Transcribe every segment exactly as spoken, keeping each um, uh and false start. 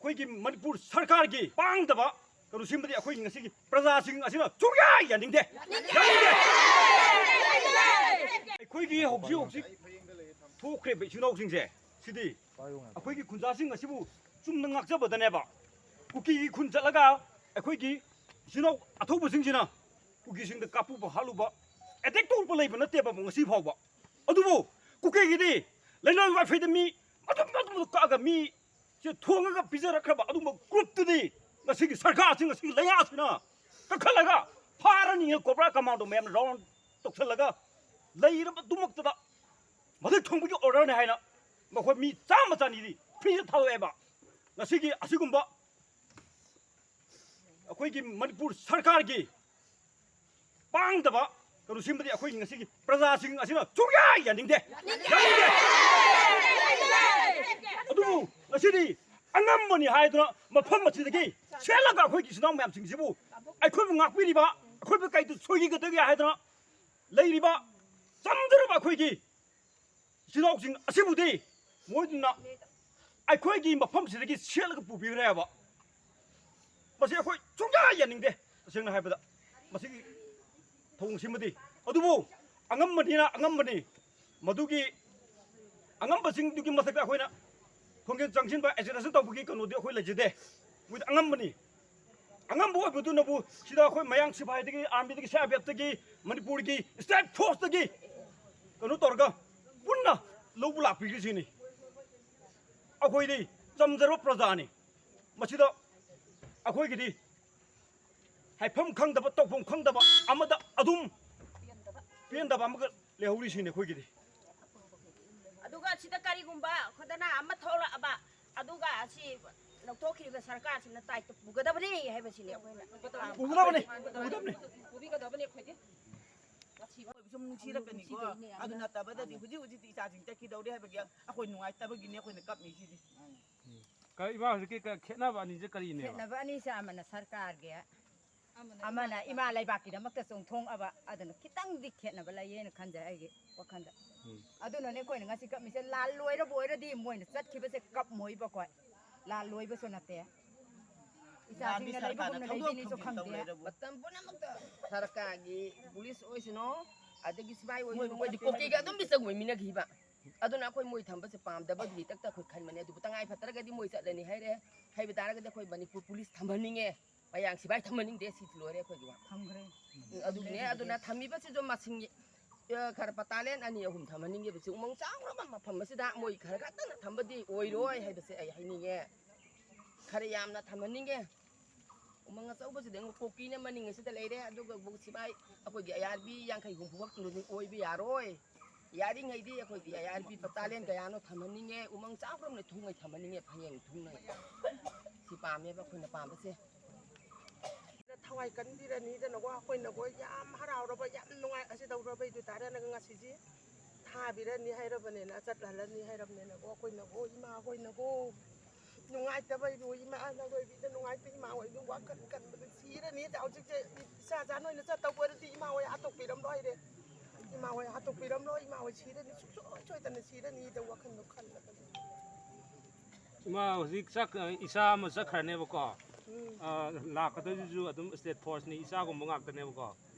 ꯑꯩꯈꯣꯏꯒꯤ ꯃꯅꯤꯄꯨꯔ ꯁꯔꯀꯥꯔꯒꯤ ꯄꯥꯡꯗꯕ ꯀꯩꯅꯣꯁꯤꯃꯗꯤ ꯑꯩꯈꯣꯏ ꯉꯁꯤꯒꯤ ꯄ꯭ꯔꯖꯥꯁꯤꯡ ꯑꯁꯤꯅ ꯁꯨꯡꯌꯥ ꯌꯥꯅꯤꯡꯗꯦ꯫ ꯌꯥꯅꯤꯡꯗꯦ꯫ ꯑꯩꯈꯣꯏꯒꯤ ꯍꯧꯖꯤꯛ ꯍꯧꯖꯤꯛ ꯊꯣꯛꯈ꯭ꯔꯤꯕ ꯏꯆꯤꯜ ꯏꯅꯥꯎꯁꯤꯡꯁꯦ, ꯁꯤꯗꯤ ꯑꯩꯈꯣꯏꯒꯤ ꯈꯨꯟꯖꯥꯁꯤꯡ ꯑꯁꯤꯕꯨ ꯆꯨꯝꯅ ꯉꯥꯛꯆꯕꯗꯅꯦꯕ꯫ ꯀꯨꯀꯤꯒꯤ ꯈꯨꯟ ꯆꯠꯂꯒ ꯑꯩꯈꯣꯏꯒꯤ ꯏꯆꯤꯜ ꯏꯅꯥꯎ ꯑꯊꯧꯕꯁꯤꯡꯁꯤꯅ ꯀꯨꯀꯤꯁꯤꯡꯗ ꯀꯥꯞꯄꯨꯕ ꯍꯥꯠꯂꯨꯕ, ꯑꯦꯇꯦꯛ ꯇꯧꯔꯨꯕ ꯂꯩꯕ ꯅꯠꯇꯦꯕ ꯉꯁꯤ ꯐꯥꯎꯕ꯫ ꯑꯗꯨꯕꯨ ꯀꯨꯀꯤꯒꯤꯗꯤ ꯂꯩꯂꯣꯏ ꯋꯥꯏꯐꯩꯗ ꯃꯤ ꯃꯇꯨꯝ ꯃꯇꯨꯝꯗ ꯀꯛꯑꯒ ꯃꯤ ꯁꯤ ꯊꯣꯡꯉꯒ ꯄꯤꯖꯔꯛꯈ꯭ꯔꯕ ꯑꯗꯨꯒꯨꯝꯕ ꯒ꯭ꯔꯨꯞꯇꯨꯗꯤ ꯉꯁꯤꯒꯤ ꯁꯔꯀꯥꯔꯁꯤ, ꯉꯁꯤꯒꯤ ꯂꯩꯉꯥꯛꯁꯤꯅ ꯀꯛꯈꯠꯂꯒ ꯐꯥꯔꯅꯤ꯫ ꯀꯣꯕ꯭ꯔꯥ ꯀꯃꯥꯟꯗꯣ ꯃꯌꯥꯝ ꯔꯥꯎꯟ ꯇꯧꯁꯜꯂꯒ ꯂꯩꯔꯕꯗꯨꯃꯛꯇꯗ ꯃꯗꯨ ꯊꯣꯡꯕꯒꯤ ꯑꯣꯔꯗꯔꯅꯤ ꯍꯥꯏꯅ ꯃꯈꯣꯏ ꯃꯤ ꯆꯥꯝꯃ ꯆꯅꯤꯗꯤ ꯐ꯭ꯔꯤꯗ ꯊꯥꯗꯣꯛꯑꯦꯕ꯫ ꯉꯁꯤꯒꯤ ꯑꯁꯤꯒꯨꯝꯕ ꯑꯩꯈꯣꯏꯒꯤ ꯃꯅꯤꯄꯨꯔ ꯁꯔꯀꯥꯔꯒꯤ ꯄꯥꯡꯗꯕ ꯀꯩꯅꯣꯁꯤꯃꯗꯤ ꯑꯩꯈꯣꯏ ꯉꯁꯤꯒꯤ ꯄ꯭ꯔꯖꯥꯁꯤꯡ ꯑꯁꯤꯅ ꯁꯨꯡꯌꯥ ꯌꯥꯅꯤꯡꯗꯦ꯫ ꯌꯥꯅꯤꯡꯗꯦ꯫ ꯑꯗꯨꯕꯨ ꯉꯁꯤꯗꯤ ꯑꯉꯝꯕꯅꯤ ꯍꯥꯏꯗꯨꯅ ꯃꯐꯝ ꯑꯁꯤꯗꯒꯤ ꯁꯦꯠꯂꯒ ꯑꯩꯈꯣꯏꯒꯤ ꯏꯆꯤꯟ ꯏꯅꯥꯎ ꯃꯌꯥꯝꯁꯤꯡꯁꯤꯕꯨ ꯑꯩꯈꯣꯏꯕꯨ ꯉꯥꯛꯄꯤꯔꯤꯕ, ꯑꯩꯈꯣꯏꯕꯨ ꯀꯩꯗ ꯁꯣꯏꯈꯤꯒꯗꯒꯦ ꯍꯥꯏꯗꯅ ꯂꯩꯔꯤꯕ ꯆꯝꯖꯔꯕ ꯑꯩꯈꯣꯏꯒꯤ ꯏꯆꯤꯜ ꯏꯅꯥꯎꯁꯤꯡ ꯑꯁꯤꯕꯨꯗꯤ ꯃꯣꯏꯗꯨꯅ ꯑꯩꯈꯣꯏꯒꯤ ꯃꯐꯝꯁꯤꯗꯒꯤ ꯁꯦꯠꯂꯒ ꯄꯨꯕꯤꯈ꯭ꯔꯦꯕ꯫ ꯃꯁꯤ ꯑꯩꯈꯣꯏ ꯁꯨꯡꯌꯥ ꯌꯥꯅꯤꯡꯗꯦ꯫ ꯇꯁꯦꯡꯅ ꯍꯥꯏꯕꯗ ꯃꯁꯤꯒꯤ ꯊꯧꯑꯣꯡꯁꯤꯃꯗꯤ, ꯑꯗꯨꯕꯨ ꯑꯉꯝꯕꯅꯤꯅ ꯑꯉꯝꯕꯅꯤ꯫ ꯃꯗꯨꯒꯤ ꯑꯉꯝꯕꯁꯤꯡꯗꯨꯒꯤ ꯃꯊꯛꯇ ꯑꯩꯈꯣꯏꯅ ꯈꯣꯡꯖꯪ ꯆꯪꯁꯤꯟꯕ, ꯑꯦꯖꯤꯇꯦꯁꯟ ꯇꯧꯕꯒꯤ ꯀꯩꯅꯣꯗꯤ ꯑꯩꯈꯣꯏ ꯂꯩꯖꯗꯦ꯫ ꯃꯣꯏꯗꯤ ꯑꯉꯝꯕꯅꯤ꯫ ꯑꯉꯝꯕ ꯑꯣꯏꯕꯗꯨꯅꯕꯨ ꯁꯤꯗ ꯑꯩꯈꯣꯏ ꯃꯌꯥꯡ ꯁꯤꯐꯥꯏꯗꯒꯤ, ꯑꯥꯔꯃꯤꯗꯒꯤ, ꯁꯤ ꯑꯥꯔ ꯄꯤ ꯑꯦꯐꯇꯒꯤ, ꯃꯅꯤꯄꯨꯔꯒꯤ ꯁ꯭ꯇꯦꯠ ꯐꯣꯔꯁꯇꯒꯤ ꯀꯩꯅꯣ ꯇꯧꯔꯒ ꯄꯨꯟꯅ ꯂꯧꯕ ꯂꯥꯛꯄꯤꯔꯤꯁꯤꯅꯤ꯫ ꯑꯩꯈꯣꯏꯗꯤ ꯆꯝꯖꯔꯕ ꯄ꯭ꯔꯖꯥꯅꯤ꯫ ꯃꯁꯤꯗ ꯑꯩꯈꯣꯏꯒꯤꯗꯤ ꯍꯥꯏꯐꯝ ꯈꯪꯗꯕ, ꯇꯧꯐꯝ ꯈꯪꯗꯕ ꯑꯃꯗ ꯑꯗꯨꯝ ꯄꯦꯟꯗꯕ ꯑꯃꯒ ꯂꯩꯍꯧꯔꯤꯁꯤꯅꯤ ꯑꯩꯈꯣꯏꯒꯤꯗꯤ꯫ ꯑꯗꯨꯒ ꯁꯤꯗ ꯀꯔꯤꯒꯨꯝꯕ ꯈꯨꯗꯅ ꯑꯃ ꯊꯣꯛꯂꯛꯑꯕ, ꯑꯗꯨꯒ ꯑꯁꯤ ꯂꯧꯊꯣꯛꯈꯤꯕ ꯁꯔꯀꯥꯔꯁꯤꯅ ꯇꯥꯏꯠꯇ ꯄꯨꯒꯗꯕꯅꯤ ꯍꯥꯏꯕꯁꯤꯅꯤ ꯑꯩꯈꯣꯏꯅ ꯄꯥꯝꯃꯤ꯫ ꯄꯨꯒꯗꯕꯅꯤ, ꯄꯨꯒꯗꯕꯅꯤ꯫ ꯄꯨꯕꯤꯒꯗꯕꯅꯤ ꯑꯩꯈꯣꯏꯗꯤ꯫ ꯃꯁꯤꯕ ꯁꯨꯝ ꯅꯨꯡꯁꯤꯔꯛꯀꯅꯤꯀꯣ꯫ ꯑꯗꯨ ꯅꯠꯇꯕꯗꯗꯤ ꯍꯧꯖꯤꯛ ꯍꯧꯖꯤꯛꯇꯤ ꯏꯆꯥꯁꯤꯡ ꯆꯠꯈꯤꯗꯧꯔꯦ ꯍꯥꯏꯕꯒꯤ ꯑꯩꯈꯣꯏ ꯅꯨꯡꯉꯥꯏꯇꯕꯒꯤꯅꯦ ꯑꯩꯈꯣꯏꯅ ꯀꯞꯅꯤꯁꯤꯗꯤ꯫ ꯀ- ꯏꯃꯥ ꯍꯧꯖꯤꯛꯀꯤ ꯀ- ꯈꯦꯠꯅꯕ ꯑꯅꯤꯁꯦ ꯀꯔꯤꯅꯦꯕ? ꯈꯦꯠꯅꯕ ꯑꯅꯤꯁꯦ ꯑꯃꯅ ꯁꯔꯀꯥꯔꯒꯤ, ꯑꯃꯅ ꯏꯃꯥ ꯂꯩꯕꯥꯛꯀꯤꯗꯃꯛꯇ ꯆꯣꯡꯊꯣꯛꯑꯕ, ꯑꯗꯨꯅ ꯈꯤꯇꯪꯗꯤ ꯈꯦꯠꯅꯕ ꯂꯩꯌꯦꯅ ꯈꯟꯖꯩ ꯑꯩꯒꯤ ꯋꯥꯈꯜꯗ꯫ ꯑꯗꯨꯅꯅꯦ ꯑꯩꯈꯣꯏꯅ ꯉꯁꯤ ꯀꯞꯃꯤꯁꯦ꯫ ꯂꯥꯜ ꯂꯣꯏꯔꯕ ꯑꯣꯏꯔꯗꯤ ꯃꯣꯏꯅ ꯆꯠꯈꯤꯕꯁꯦ ꯀꯞꯃꯣꯏꯕ ꯑꯩꯈꯣꯏ꯫ ꯂꯥꯟ ꯂꯣꯏꯕꯁꯨ ꯅꯠꯇꯦ꯫ ꯏꯆꯥꯁꯤꯡꯅ ꯂꯩꯕꯒꯨꯝꯅ ꯂꯩꯕꯤꯅꯤꯁꯨ ꯈꯪꯗꯦ꯫ ꯃꯇꯝ ꯄꯨꯝꯅꯃꯛꯇ ꯁꯔꯀꯥꯔꯒꯤ ꯄꯨꯂꯤꯁ ꯑꯣꯏꯁꯅꯨ, ꯑꯗꯒꯤ ꯁꯤꯐꯥꯏ ꯑꯣꯏꯁꯅꯨ, ꯃꯣꯏꯗꯤ ꯀꯨꯀꯤꯒ ꯑꯗꯨꯝ ꯃꯤꯆꯪ ꯑꯣꯏꯃꯤꯟꯅꯈꯤꯕ꯫ ꯑꯗꯨꯅ ꯑꯩꯈꯣꯏ ꯃꯣꯏ ꯊꯝꯕꯁꯦ ꯄꯥꯝꯗꯕꯒꯤ ꯇꯛꯇ ꯑꯩꯈꯣꯏ ꯈꯟꯕꯅꯦ꯫ ꯑꯗꯨꯕꯨ ꯇꯉꯥꯏ ꯐꯗ꯭ꯔꯒꯗꯤ ꯃꯣꯏ ꯆꯠꯂꯅꯤ ꯍꯥꯏꯔꯦ꯫ ꯍꯥꯏꯕ ꯇꯥꯔꯒꯗꯤ ꯑꯩꯈꯣꯏ ꯃꯅꯤꯄꯨꯔ ꯄꯨꯂꯤꯁ ꯊꯝꯍꯟꯅꯤꯡꯉꯦ꯫ ꯃꯌꯥꯡ ꯁꯤꯐꯥꯏ ꯊꯝꯍꯟꯅꯤꯡꯗꯦ꯫ ꯁꯤ ꯂꯣꯏꯔꯦ ꯑꯩꯈꯣꯏꯒꯤ ꯋꯥ꯫ ꯊꯝꯈ꯭ꯔꯦ꯫ ꯎꯝ, ꯑꯗꯨꯒꯤꯅꯦ꯫ ꯑꯗꯨꯅ ꯊꯝꯃꯤꯕꯁꯤꯁꯨ ꯃꯁꯤꯡ, ꯑ, ꯈꯔ ꯕꯇꯥꯂꯤꯌꯟ ꯑꯅꯤ ꯑꯍꯨꯝ ꯊꯝꯍꯟꯅꯤꯡꯉꯦꯕ꯫ ꯁꯤ ꯎꯃꯪ ꯆꯥꯎꯈ꯭ꯔꯕ ꯃꯐꯝ ꯑꯁꯤꯗ ꯃꯣꯏ ꯈꯔ ꯈꯛꯇꯅ ꯊꯝꯕꯗꯤ ꯑꯣꯏꯔꯣꯏ ꯍꯥꯏꯕꯁꯦ ꯑꯩ ꯍꯥꯏꯅꯤꯡꯉꯦ꯫ ꯈꯔ ꯌꯥꯝꯅ ꯊꯝꯍꯟꯅꯤꯡꯉꯦ꯫ ꯎꯃꯪ ꯑꯆꯧꯕꯁꯤꯗ ꯑꯃꯨꯛ ꯀꯨꯀꯤꯅ ꯃꯅꯤꯡ ꯑꯁꯤꯗ ꯂꯩꯔꯦ, ꯑꯗꯨꯒ ꯑꯃꯨꯛ ꯁꯤꯐꯥꯏ ꯑꯩꯈꯣꯏꯒꯤ ꯑꯥꯏ ꯑꯥꯔ ꯕꯤ ꯌꯥꯡꯈꯩ ꯍꯨꯝꯐꯨ ꯈꯛꯇꯪꯗꯨꯗꯤ ꯑꯣꯏꯕ ꯌꯥꯔꯣꯏ꯫ ꯌꯥꯔꯤꯉꯩꯗꯤ ꯑꯩꯈꯣꯏꯒꯤ ꯑꯥꯏ ꯑꯥꯔ ꯕꯤ ꯕꯇꯥꯂꯤꯌꯟ ꯀꯌꯥꯅꯣ ꯊꯝꯍꯟꯅꯤꯡꯉꯦ, ꯎꯃꯪ ꯆꯥꯎꯈ꯭ꯔꯕꯅ ꯊꯨꯡꯉꯩ ꯊꯝꯍꯟꯅꯤꯡꯉꯦ, ꯐꯌꯦꯡ ꯊꯨꯡꯅ꯫ ꯁꯤ ꯄꯥꯝꯃꯦꯕ ꯑꯩꯈꯣꯏꯅ ꯄꯥꯝꯕꯁꯦ꯫ ꯊꯋꯥꯏ ꯀꯟꯕꯤꯔꯅꯤꯗꯅꯀꯣ, ꯑꯩꯈꯣꯏꯅꯀꯣ ꯌꯥꯝ ꯍꯔꯥꯎꯔꯕ, ꯌꯥꯝ ꯅꯨꯡꯉꯥꯏ꯫ ꯑꯁꯤ ꯇꯧꯔꯕꯩꯗꯨ ꯇꯥꯔꯦ, ꯅꯪ ꯉꯁꯤꯁꯤ ꯊꯥꯕꯤꯔꯅꯤ ꯍꯥꯏꯔꯕꯅꯤꯅ, ꯆꯠꯍꯜꯂꯅꯤ ꯍꯥꯏꯔꯕꯅꯤꯅꯀꯣ, ꯑꯩꯈꯣꯏꯅꯀꯣ, ꯏꯃꯥ ꯍꯣꯏꯅꯀꯣ, ꯅꯨꯡꯉꯥꯏꯇꯕꯩꯗꯨ, ꯏꯃꯥ ꯂꯧꯔꯣꯏꯕꯤꯗ ꯅꯨꯡꯉꯥꯏꯇꯦ, ꯏꯃꯥ ꯍꯣꯏꯗꯨ ꯋꯥꯈꯜ ꯀꯟꯕꯗ ꯁꯤꯔꯅꯤ꯫ ꯍꯧꯖꯤꯛꯁꯦ ꯏꯆꯥ ꯆꯥ ꯅꯣꯏꯅ ꯆꯠꯇꯧꯕ ꯑꯣꯏꯔꯗꯤ ꯏꯃꯥ ꯍꯣꯏ ꯍꯥꯠꯇꯣꯛꯄꯤꯔꯝꯂꯣ ꯍꯥꯏꯔꯦ꯫ ꯏꯃꯥ ꯍꯣꯏ ꯍꯥꯠꯇꯣꯛꯄꯤꯔꯝꯂꯣ, ꯏꯃꯥ ꯍꯣꯏ ꯁꯤꯔꯅꯤ, ꯁꯨꯡꯁꯣꯏ ꯁꯣꯏꯗꯅ ꯁꯤꯔꯅꯤꯗ ꯋꯥꯈꯜꯗꯣ ꯈꯜꯂꯒ꯫ ꯏꯃꯥ ꯍꯧꯖꯤꯛ ꯆꯠ-, ꯏꯆꯥ ꯑꯃ ꯆꯠꯈ꯭ꯔꯅꯦꯕꯀꯣ꯫ ꯎꯝ꯫ ꯑ, ꯂꯥꯛꯀꯗꯣꯏꯗꯨꯁꯨ ꯑꯗꯨꯝ state forceꯅꯤ, ꯏꯆꯥꯒꯨꯝꯕ ꯉꯥꯛꯇꯅꯦꯕꯀꯣ꯫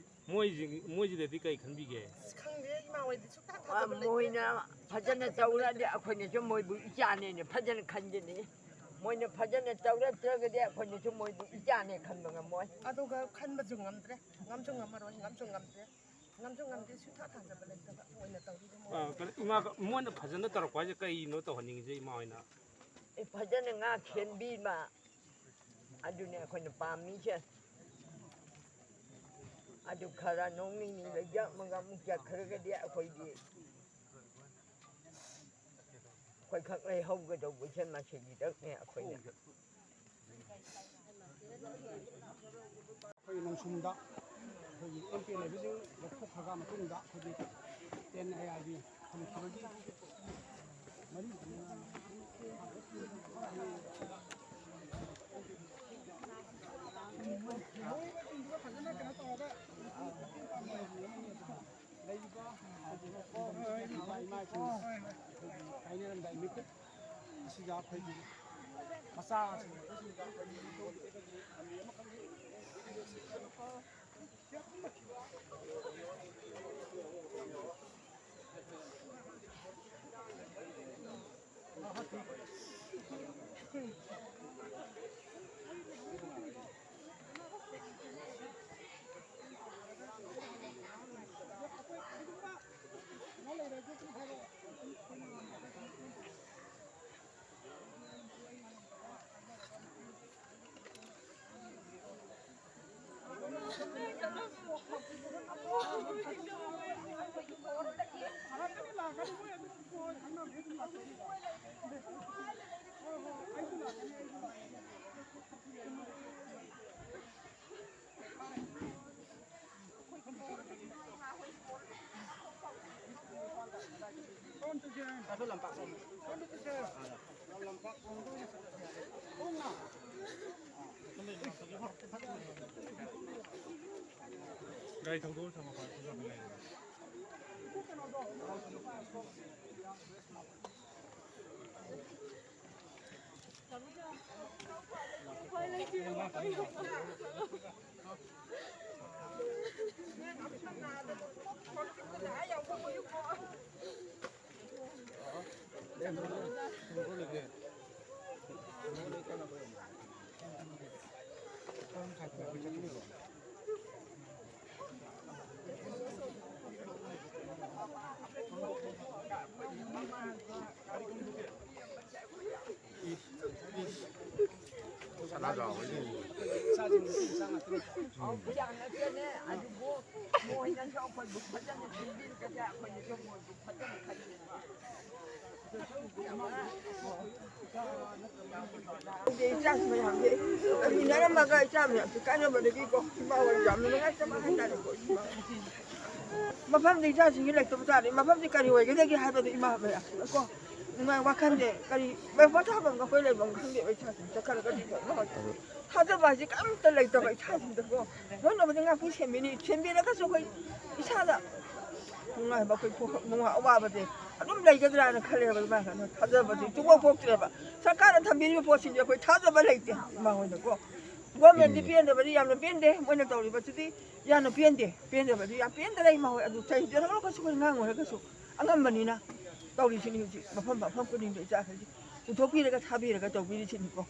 ꯃꯣꯏꯁꯤ-, ꯃꯣꯏꯁꯤꯗꯗꯤ ꯀꯩ ꯈꯟꯕꯤꯒꯦ? ꯑꯁ, ꯈꯪꯗꯦ, ꯏꯃꯥ ꯍꯣꯏꯗꯤ ꯁꯨꯡꯊꯥ ꯊꯥꯖꯕ ꯂꯩꯇꯦ꯫ ꯃꯣꯏꯅ ꯐꯖꯅ ꯇꯧꯔꯗꯤ ꯑꯩꯈꯣꯏꯅꯁꯨ ꯃꯣꯏꯕꯨ ꯏꯆꯥꯅꯦꯅ ꯐꯖꯅ ꯈꯟꯒꯅꯤ꯫ ꯃꯣꯏꯅ ꯐꯖꯅ ꯇꯧꯔꯛꯇ꯭ꯔꯒꯗꯤ ꯑꯩꯈꯣꯏꯅꯁꯨ ꯃꯣꯏꯕꯨ ꯏꯆꯥꯅꯦ ꯈꯟꯕ ꯉꯝꯃꯣꯏ꯫ ꯑꯗꯨꯒ ꯈꯟꯕꯁꯨ ꯉꯝꯗ꯭ꯔꯦ, ꯉꯝꯁꯨ ꯉꯝꯃꯔꯣꯏ, ꯉꯝꯁꯨ ꯉꯝꯗ꯭ꯔꯦ꯫ ꯉꯝꯁꯨ ꯉꯝꯗꯦ, ꯁꯨꯡꯊꯥ ꯊꯥꯖꯕ ꯂꯩꯇꯕ ꯑꯣꯏꯅ ꯇꯧꯔꯤꯕ ꯃꯑꯣꯡ꯫ ꯑ, ꯀꯩꯅꯣ, ꯏꯃꯥ, ꯃꯣꯏꯅ ꯐꯖꯅ ꯇꯧꯔꯛꯄ ꯍꯥꯏꯁꯦ ꯀꯩꯅꯣ ꯇꯧꯍꯟꯅꯤꯡꯉꯤꯁꯦ ꯏꯃꯥ ꯍꯣꯏꯅ? ꯑꯦ, ꯐꯖꯅ ꯉꯥꯛ ꯁꯦꯟꯕꯤꯕ, ꯑꯗꯨꯅꯦ ꯑꯩꯈꯣꯏꯅ ꯄꯥꯝꯃꯤꯁꯦ꯫ ꯑꯗꯨ ꯈꯔ ꯅꯣꯡ ꯅꯤꯅꯤ ꯂꯩꯖꯃꯒ ꯑꯃꯨꯛ ꯆꯠꯈ꯭ꯔꯒꯗꯤ ꯑꯩꯈꯣꯏꯗꯤ ꯑꯩꯈꯣꯏꯈꯛ ꯂꯩꯍꯧꯒꯗꯧꯕꯁꯦ ꯃꯁꯤꯒꯤꯗꯛꯅꯦ ꯑꯩꯈꯣꯏꯅ꯫ ꯑꯩꯈꯣꯏꯒꯤ ꯅꯣꯡꯁꯨꯝꯗ ꯑꯩꯈꯣꯏꯒꯤ ꯑꯦꯝ ꯄꯤ ꯑꯦꯜ ꯑꯣꯏꯕꯁꯤꯡ ꯂꯧꯊꯣꯛꯈ꯭ꯔꯒ ꯃꯇꯨꯡꯗ ꯑꯩꯈꯣꯏꯒꯤ ꯇꯦꯟ ꯑꯥꯏ ꯑꯥꯔ ꯕꯤ ꯊꯝꯈꯤꯕꯒꯤ ꯃꯔꯤ ꯂꯩꯔꯤꯕ ꯏꯃꯥ ꯏꯄꯥꯁꯤꯡ ꯑꯩꯈꯣꯏꯒꯤ ꯀꯥꯏꯅꯔꯝꯗꯥꯏ ꯃꯤꯀꯨꯞ ꯑꯁꯤꯗ ꯑꯩꯈꯣꯏꯒꯤ ꯃꯆꯥ ꯒꯥꯔꯤ ꯊꯧꯗꯣꯛꯑ ꯊꯝꯃꯣ, ꯐꯔꯦ, ꯐꯖꯅ ꯂꯩꯔꯦ꯫ ꯏꯆꯥꯁꯤ ꯃꯌꯥꯝꯁꯦ ꯂꯩꯃꯤꯟꯅꯔꯝꯃꯒ ꯏꯆꯥ ꯃꯌꯥꯝꯁꯦ ꯀꯥꯏꯅꯕꯗꯒꯤꯀꯣ ꯏꯃꯥ ꯍꯣꯏ ꯌꯥꯝꯅ ꯅꯨꯡꯉꯥꯏꯇꯕ ꯍꯥꯏꯇꯥꯔꯦꯀꯣ꯫ ꯏꯃꯥ ꯃꯐꯝꯗꯤ ꯏꯆꯥꯁꯤꯡꯁꯤ ꯂꯩꯇꯕ ꯇꯥꯔꯦ꯫ ꯃꯐꯝꯁꯤ ꯀꯔꯤ ꯑꯣꯏꯒꯗꯒꯦ ꯍꯥꯏꯕꯗꯣ ꯏꯃꯥ ꯃꯌꯥꯝꯁꯤꯅꯀꯣ ꯅꯨꯡꯉꯥꯏ ꯋꯥꯈꯜꯁꯦ ꯀꯔꯤ ꯄꯣꯊꯥꯐꯝꯒ ꯑꯩꯈꯣꯏ ꯂꯩꯐꯝ ꯈꯪꯗꯦꯕ꯫ ꯏꯆꯥꯁꯤꯡ ꯆꯠꯈ꯭ꯔꯒꯗꯤ ꯐꯖꯅ ꯍꯣꯏ ꯊꯥꯖꯕ ꯍꯥꯏꯁꯦ ꯀꯔꯤꯝꯇ ꯂꯩꯇꯕ ꯏꯁꯥꯁꯤꯡꯗꯀꯣ ꯂꯣꯏꯅꯕꯨꯗꯤ ꯉꯥꯛꯄꯤ ꯁꯦꯟꯕꯤꯅꯤ꯫ ꯁꯦꯟꯕꯤꯔꯒꯁꯨ ꯑꯩꯈꯣꯏ ꯏꯁꯥꯗ ꯅꯨꯡꯉꯥꯏꯕ ꯑꯩꯈꯣꯏ ꯄꯣꯛ- ꯅꯨꯡꯉꯥꯏ ꯑꯋꯥꯕꯁꯦ ꯑꯗꯨꯝ ꯂꯩꯒꯗ꯭ꯔꯥꯅ ꯈꯜꯂꯦꯕ꯫ ꯑꯗꯨꯃꯥꯏꯅ ꯊꯥꯖꯕꯁꯦ ꯁꯨꯡꯄꯣꯛ ꯄꯣꯛꯇ꯭ꯔꯦꯕ꯫ ꯁꯔꯀꯥꯔꯅ ꯊꯝꯕꯤꯔꯤꯕ ꯄꯣꯠꯁꯤꯡꯁꯦ ꯑꯩꯈꯣꯏ ꯊꯥꯖꯕ ꯂꯩꯇꯦ꯫ ꯏꯃꯥ ꯍꯣꯏꯅꯀꯣ, ꯒꯣꯔꯃꯦꯟꯗꯤ ꯄꯦꯟꯗꯕꯗꯤ ꯌꯥꯝꯅ ꯄꯦꯟꯗꯦ꯫ ꯃꯣꯏꯅ ꯇꯧꯔꯤꯕꯁꯤꯗꯤ ꯌꯥꯝꯅ ꯄꯦꯟꯗꯦ꯫ ꯄꯦꯟꯗꯕꯗꯤ ꯌꯥꯝ ꯄꯦꯟꯗ꯭ꯔꯦ꯫ ꯏꯃꯥ ꯍꯣꯏ ꯑꯗꯨ ꯆꯍꯤ ꯌꯥꯝꯃꯒꯁꯨ ꯑꯩꯈꯣꯏ ꯑꯉꯥꯡ ꯑꯣꯏꯔꯒꯁꯨ ꯑꯉꯝꯕꯅꯤꯅ ꯇꯧꯔꯤꯁꯤꯅꯤ꯫ ꯍꯧꯖꯤꯛ ꯃꯐꯝ ꯃꯐꯝ ꯈꯨꯗꯤꯡꯗ ꯏꯆꯥꯈꯩꯁꯦ ꯄꯨꯊꯣꯛꯄꯤꯔꯒ ꯊꯥꯕꯤꯔꯒ ꯇꯧꯕꯤꯔꯤꯁꯤꯅꯤꯀꯣ꯫